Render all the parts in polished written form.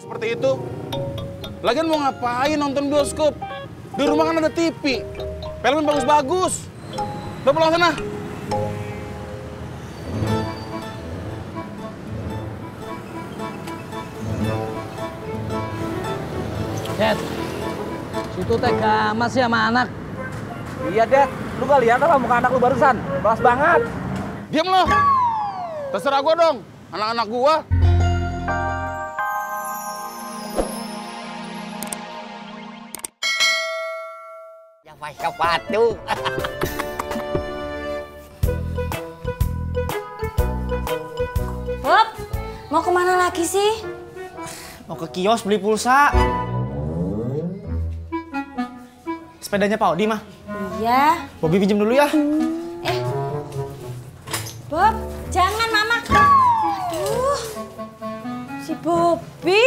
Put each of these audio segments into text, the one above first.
seperti itu. Lagian mau ngapain nonton bioskop? Di rumah kan ada TV. Filmnya bagus-bagus. Udah pulang sana. Dad, situ tega amat sih sama anak. Iya, Dad. Lu gak lihat apa muka anak lu barusan? Balas banget. Diam lo. Terserah gua dong, anak-anak gua. Sepatu. Bob, mau kemana lagi sih? Mau ke kios beli pulsa. Sepedanya Pak Odi, mah. Iya. Bobby pinjam dulu ya. Bob, jangan Mama. Aduh, si Bobby.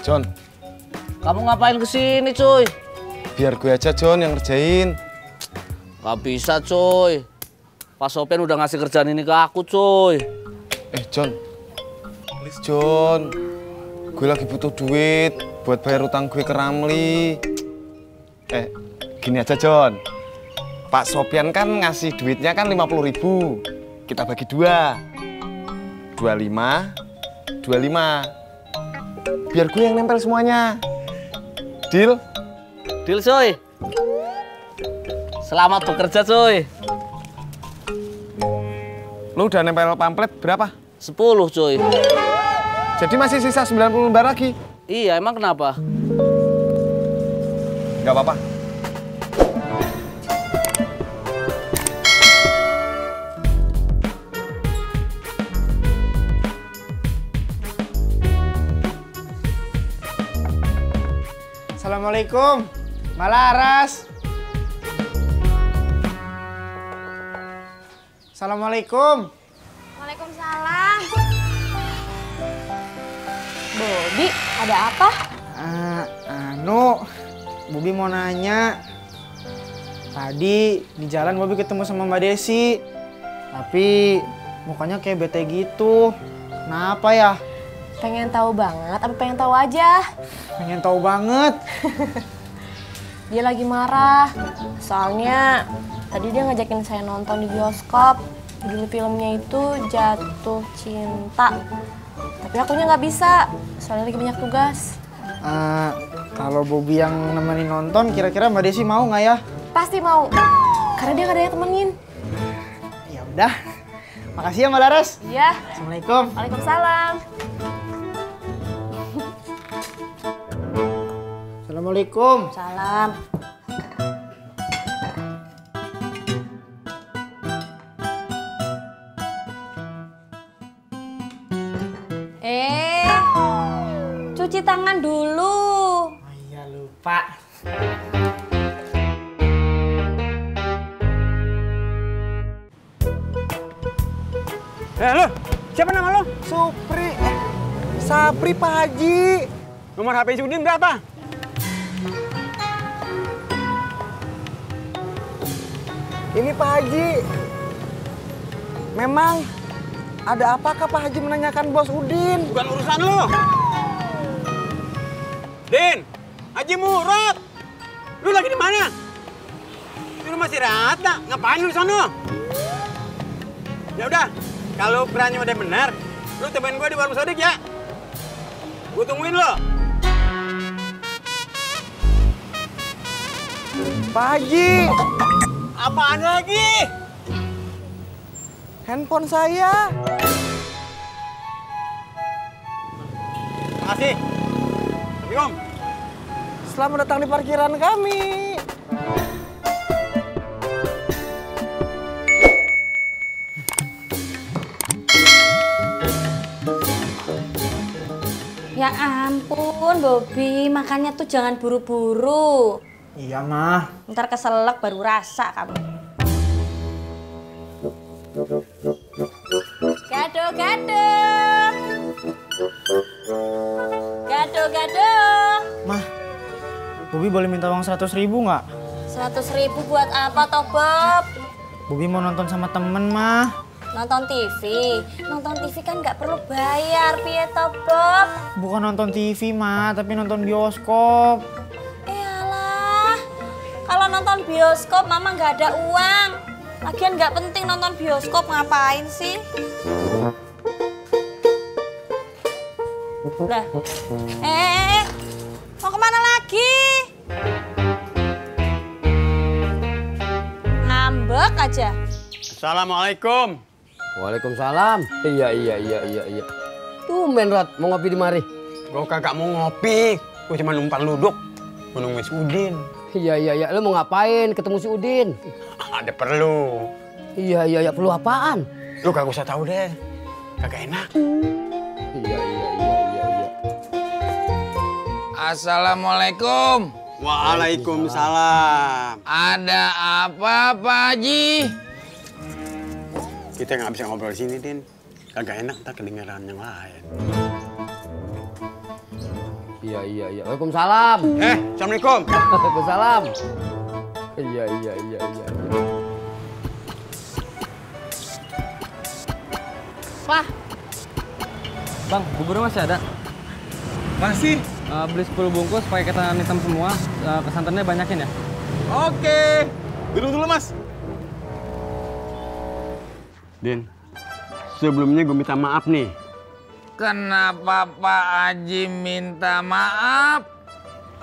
John, Kamu ngapain kesini, cuy? biar gue aja John yang ngerjain. Gak bisa, cuy. Pak Sopian udah ngasih kerjaan ini ke aku, cuy. John, please John, gue lagi butuh duit buat bayar utang gue ke Ramli. Gini aja John, Pak Sopian kan ngasih duitnya kan 50.000, kita bagi 2, 25, 25. Biar gue yang nempel semuanya. Deal? Deal, cuy. Selamat bekerja, cuy. Lu udah nempel pamflet berapa? 10, cuy. Jadi masih sisa 90 lembar lagi? Iya, emang kenapa? Nggak apa-apa. Assalamualaikum, Mbak Laras. Assalamualaikum. Waalaikumsalam. Bobby, ada apa? Bobby mau nanya. Tadi di jalan Bobby ketemu sama Mbak Desi. Tapi mukanya kayak bete gitu. Kenapa ya? Pengen tahu banget apa pengen tahu aja? Pengen tahu banget. Dia lagi marah. Soalnya tadi dia ngajakin saya nonton di bioskop. Judul filmnya itu Jatuh Cinta. Tapi akunya nggak bisa, soalnya lagi banyak tugas. Kalau Bobby yang nemenin nonton, kira-kira Mbak Desi mau nggak ya? Pasti mau, karena dia nggak ada yang temenin. Ya udah, makasih ya Mbak Laras. Iya. Assalamualaikum. Waalaikumsalam. Assalamualaikum. Salam. Cuci tangan dulu. Oh iya, lupa. Lo, siapa nama lo? Supri. Sapri Pak Haji. Nomor HP si Udin berapa? Ini Pak Haji. Memang ada apakah Pak Haji menanyakan Bos Udin? Bukan urusan lo. Din, Haji Murad. Lu lagi di mana? Di rumah si Rata. Ngapain lu di sana? Ya udah, kalau ukurannya udah benar, lu temuin gue di warung Sodik ya. Gue tungguin lo. Pak Haji. Apaan lagi? Handphone saya. Makasih. Assalamualaikum. Selamat datang di parkiran kami. Ya ampun, Bobby, makannya tuh jangan buru-buru. Iya, Mah. Ntar keselak baru rasa kamu. Gado-gado. Gado-gado. Mah, Bobby boleh minta uang 100.000 nggak? 100.000 buat apa toh, Bob? Bobi mau nonton sama temen, mah. Nonton TV. Nonton TV kan nggak perlu bayar, piye toh, Bob? Bukan nonton TV, mah, tapi nonton bioskop. Iyalah, kalau nonton bioskop Mama nggak ada uang. Lagian nggak penting nonton bioskop, ngapain sih? Lah, mau kemana lagi? Ngambek aja. Assalamualaikum. Waalaikumsalam. Iya. Tumben, Rod, mau ngopi di mari? Gue kagak mau ngopi. Gue cuma numpang duduk. Menunggu si Udin. Iya. Lu mau ngapain ketemu si Udin? Ada perlu. Iya. Perlu apaan? Lu kagak usah tahu deh. Kagak enak. Iya. Assalamualaikum. Waalaikumsalam. Ada apa, Pak Haji? Kita nggak bisa ngobrol di sini, Din. Kagak enak, tak kedengaran yang lain. Iya. Waalaikumsalam. Assalamualaikum. Waalaikumsalam. Iya. Pak. Bang, buburnya masih ada? Masih? Beli 10 bungkus pakai ketan hitam semua. Kesantannya banyakin ya? Oke. Duduk dulu, Mas. Din, sebelumnya gue minta maaf nih. Kenapa Pak Haji minta maaf?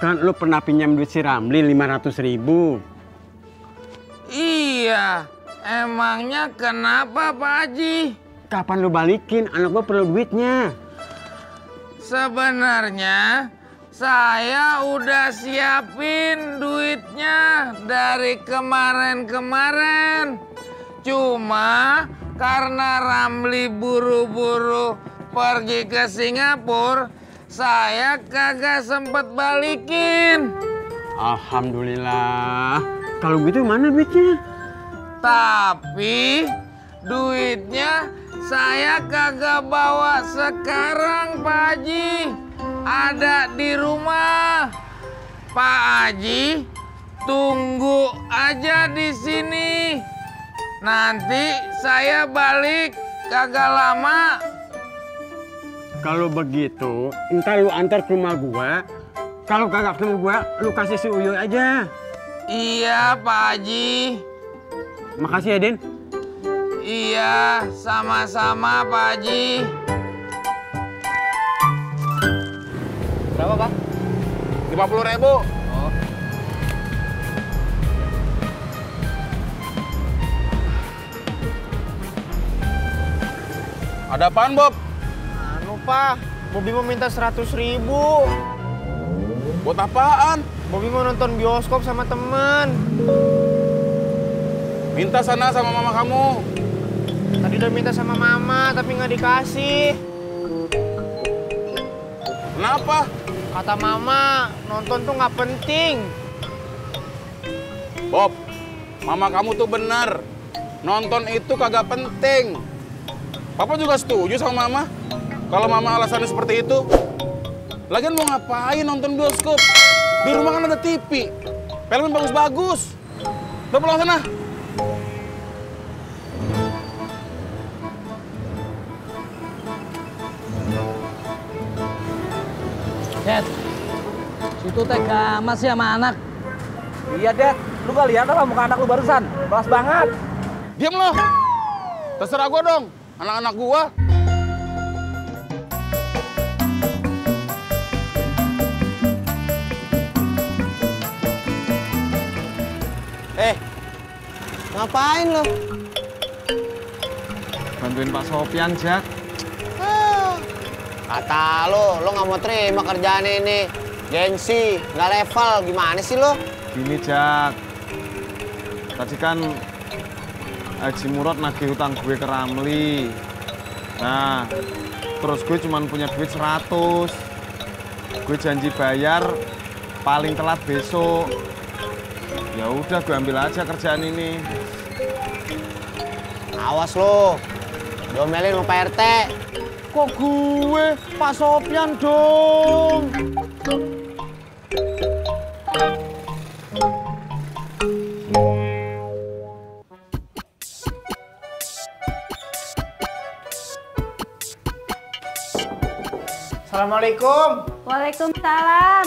Kan lu pernah pinjam duit si Ramli 500.000. Iya, emangnya kenapa Pak Haji? Kapan lu balikin? Anak gue perlu duitnya. Sebenarnya saya udah siapin duitnya dari kemarin-kemarin. Cuma karena Ramli buru-buru pergi ke Singapura, saya kagak sempet balikin. Alhamdulillah. Kalau gitu mana duitnya? Tapi duitnya saya kagak bawa sekarang, Pak Haji. Ada di rumah. Pak Haji, tunggu aja di sini. Nanti saya balik kagak lama. Kalau begitu, entar lu antar ke rumah gua. Kalau kagak ke rumah gua, lu kasih si Uyuy aja. Iya, Pak Haji. Makasih ya, Din. Iya, sama-sama Pak Haji. Berapa, Bang? 50.000. Oh. Ada apaan, Bob? Anu, Pak. Bobi mau minta 100.000. Buat apaan? Bobi mau nonton bioskop sama temen. Minta sana sama mama kamu. Tadi udah minta sama mama, tapi nggak dikasih. Kenapa? Kata mama, nonton tuh nggak penting. Bob, mama kamu tuh bener. Nonton itu kagak penting. Papa juga setuju sama mama. Kalau mama alasannya seperti itu. Lagian mau ngapain nonton bioskop? Di rumah kan ada TV. Filmnya bagus-bagus. Udah pulang sana. Dad, situ tega amat sih sama anak. Iya, Dad. Lu gak lihat apa muka anak lu barusan? Balas banget. Diam lo. Terserah gua dong. Anak-anak gua. Ngapain lo? Bantuin Pak Sopyan, Jak. Kata lo nggak mau terima kerjaan ini. Gengsi, nggak level. Gimana sih lo? Gini, Jak. Tadi kan Haji Murad nagih hutang gue ke Ramli. Nah, terus gue cuma punya duit 100. Gue janji bayar paling telat besok. Ya udah, gue ambil aja kerjaan ini. Awas lo, diomelin sama Pak RT. Kok gue? Pak Sopyan dong. Assalamualaikum. Waalaikumsalam.